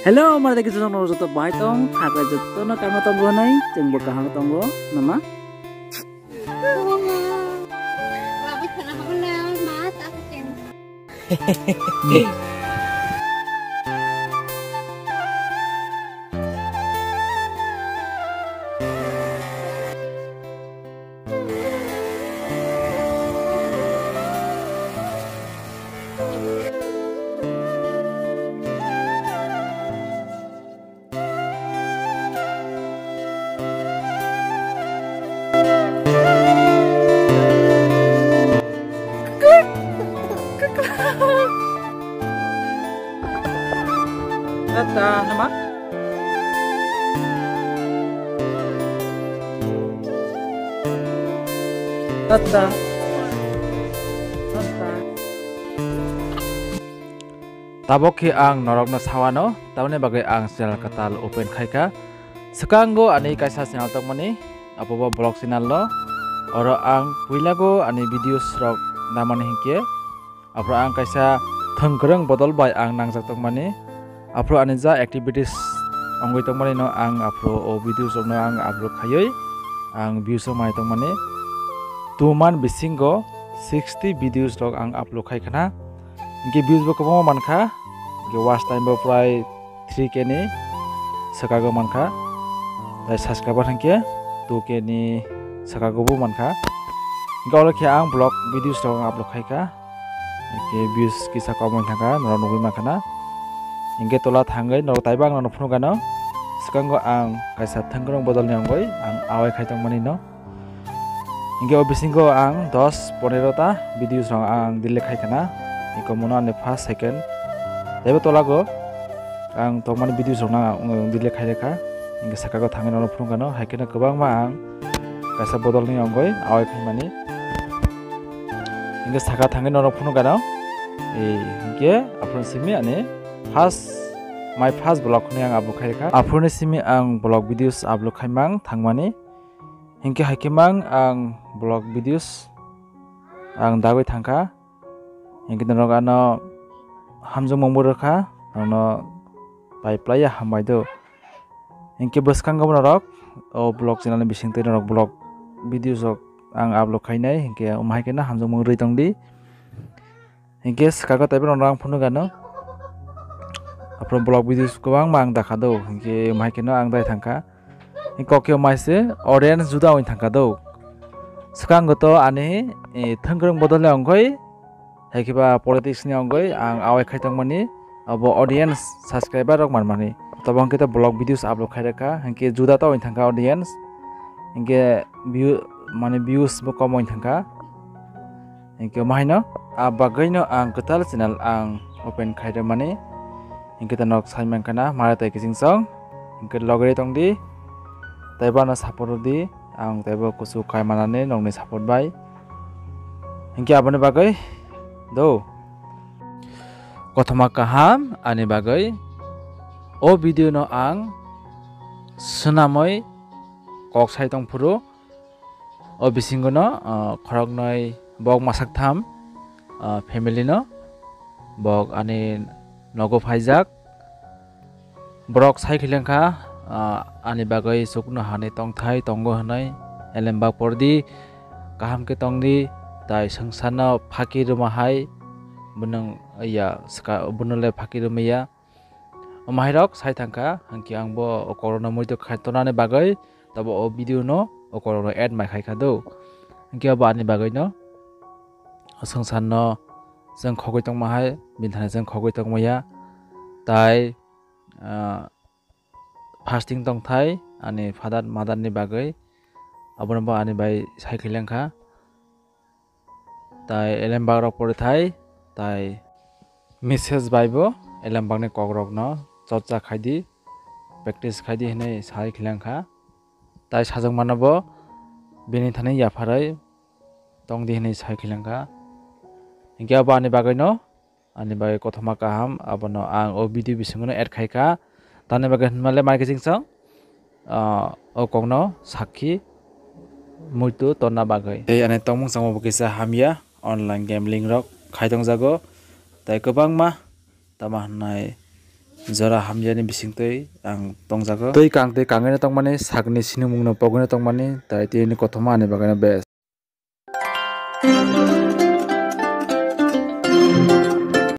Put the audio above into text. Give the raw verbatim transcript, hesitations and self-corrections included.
Hello, mare dagi jotono joto bai tong, thakre jotono kama tongo nai, chwngbo kaham tongo, nama? Tata, nama? Tata. Tata. Tabok khe ang norokno sawano, tamoni bagwi ang channel kwtal open khaikha. Swkango ani kaisa channel tongmani, abobo vlog channel no. Oro ang puilago ani videos rok namani hinkhe, aphuru ang kaisa thwngkwrwng bodol bai ang nangjak tongmani. Aphuru ani ja activities ongwi tongmani no ang aphuru o videos rokno ang upload khaiwi ang views rok mai tongmani. Two month bisingo sixty videos rok ang upload khai khna. Hinkhe views bo kwbangma mankha, hinkhe watch time bo prai three K ni swkago mankha, tai subscriber hinkhe two K ni swkago bo mankha. Hinkhe oro khe ang vlog videos rok ang upload khaikha, hinkhe views kisa kom wng thangkha, norok nugwi mankha na. Hinkhe tola thangwi norok taibo ang nono phunukgano, swkango ang kaisa thwngkwrwng bodolni wngwi ang awai khai tongmani no. Hinkhe o bisingo ang dos ponero ta videos rok ang delete khai khna. Iko mono ani first, second. Teibo tolago ang tongmani videos rok no ang delete khai rwkha. Hinkhe saka go thangwi nono phunukgano, hai kheno kwbangma ang kaisa bodolni wngwi awai khaimani. Hinkhe saka thangwi nono phunukgano. Ei, hinkhe aphuru simi ani first, my first vlog ni ang upload khai rwkha. Aphuruni simi ang vlog videos upload khaimang thangmani. Hinkhe hai khe mang ang vlog videos ang dagwi thangkha. Hinkhe norok ano hamjakmung bo rwkha, norokno pai plaiya hambai do. Hinkhe bwskango norok o vlog channel ni bisingtwi norok vlog videos rok ang upload khainai, hinkhe omo hai kheno hamjakmung rwi tongdi. Hinkhe swkago taibo rang phunukgano. Aphuru vlog videos kwbangma ang dakha do. Hinkhe omo hai kheno ang dai thangkha. Hinkhe kok khe omo hai se audience juda wng thangkha do. Swkango to ani, eh, thwngkwrwng bodol ni wngwi, hai khe ba politics ni wngwi ang awai khai tongmani. Abo audience, subscriber rok manmani. Tabok hwnkhe to vlog videos upload khai rwkha. Hinkhe juda to wng thangkha audience. Hinkhe view, mane views bo kom wng thangkha. Hinkhe omo haino a bagwino ang kwtal channel ang open khai rwmani. Hinkhe to nok sai mankha na mara tai kiching song. Hinkhe logeri tongdi. Tei bono support rwdi. Ang teibo kuchuk kai manani nokni support bai. Hinkhe aboni bagwi do. Kothoma kaham ani bagwi. O video no ang swnamwi kok sai tongphuru. O bisingo no, ah, khoroknwi bok masak tham, ah, family no. Bok ani nogo phaijak. Borok sai khileng kha, ah, ani bagwi chukno hani tongthai tongo hwnwi elembak pordi, kaham khe tongdi, tai swngcharno phaki rwma hai, bwnwng ya, swka-, bwnwle phaki rwmaya. Omo hai rok sai thang kha, hinkhe ang bo o korokno muitu khai tonani bagwi, tabo o video no o korokno add mai khai kha do. Hinkhe abo ani bagwi no, o swngchar no chwng khogwi tongma hai, bini thani chwng khogwi tongma ya, tai, ah, fasting tongthai ani father mother ni bagwi, abono bo ani bai sai khileng kha. Tai elembak rok porithai, tai message bai bo elembak ni kok rok no chorcha khai di, practice khai di hinwi sai khileng kha. Tai sajwk mano bo bini thani yapharwi tong di hinwi sai khileng kha. Hinkhe abo ani bagwi no, ani bagwi kothoma kaham, abono ang o video bisingo no add khai kha. Tamni bagwi hinmale mai kiching chwng, ah, o kokno sakhi muitu tonna bagwi. Tei ani tongmung changma bo kisa hamya, online gambling rok khai tongjago. Tai kwbangma tama hwnai Jora hamyani bisingtwi ang tongjago. Twi kang twi kangwi no tongmani, sakni sinimung no pogwi no tongmani, tai tini kothoma ani bagwi no best.